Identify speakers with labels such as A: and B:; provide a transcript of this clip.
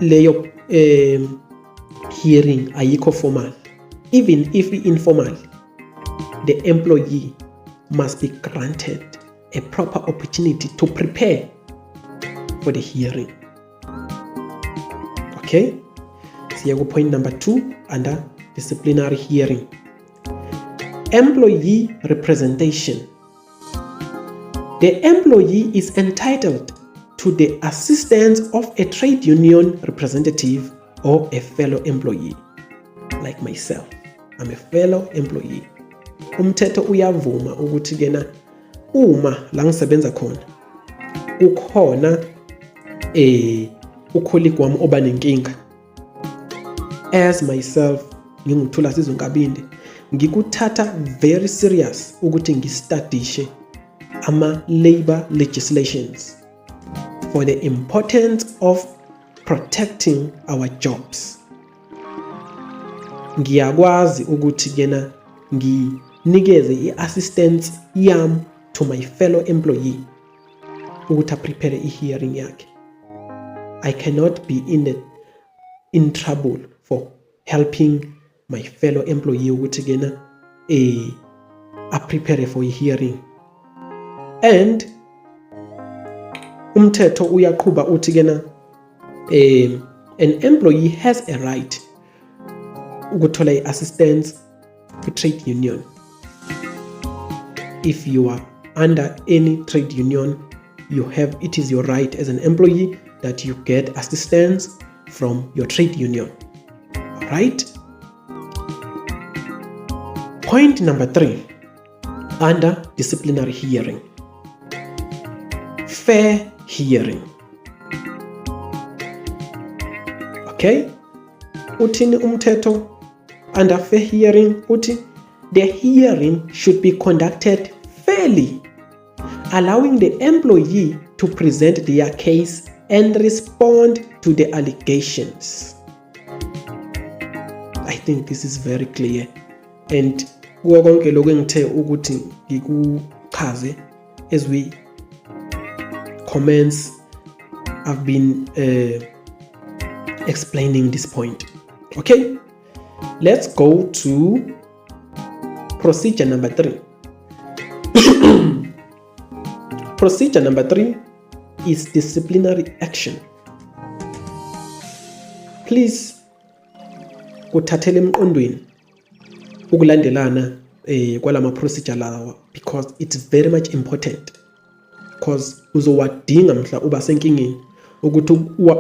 A: Leyo hearing ayikho formal. Even if informal, the employee must be granted a proper opportunity to prepare for the hearing. Okay, siya ku point number 2 under disciplinary hearing: employee representation. The employee is entitled to the assistance of a trade union representative or a fellow employee. Like myself, I'm a fellow employee. Umthetho uyavuma ukuthi kena uma la ngisebenza khona kukhona ucolleague wami oba nenkinga, as myself nginguThula Sizwe Nkabinde, ngikuthatha very serious ukuthi ngistudishe ama labor legislations for the importance of protecting our jobs. Ngiyakwazi ukuthi kena nginikeze i-assistance yami to my fellow employee ukuthi aprepare i-hearing yakhe. I cannot be in trouble for helping my fellow employee ukuthi kena aprepare for i-hearing. And umthetho uyaqhuba uthi kena an employee has a right ukuthola i-assistance kwi-trade union. If you are under any trade union, you have it is your right as an employee that you get assistance from your trade union. All right, point number 3 under disciplinary hearing: fair hearing. Okay, uthini umthetho under fair hearing? Uthi the hearing should be conducted fairly, allowing the employee to present their case and respond to the allegations. I think this is very clear, and kuwo konke lokhu engithe ukuthi ngikuchaze as we commence, I've been explaining this point. Okay, let's go to procedure number 3. Procedure number 3 is disciplinary action. Please kuthathele emqondweni ukulandelana kwalama procedure lawa, because it's very much important, because uzowadinga mhla uba senkingeni ukuthi uwa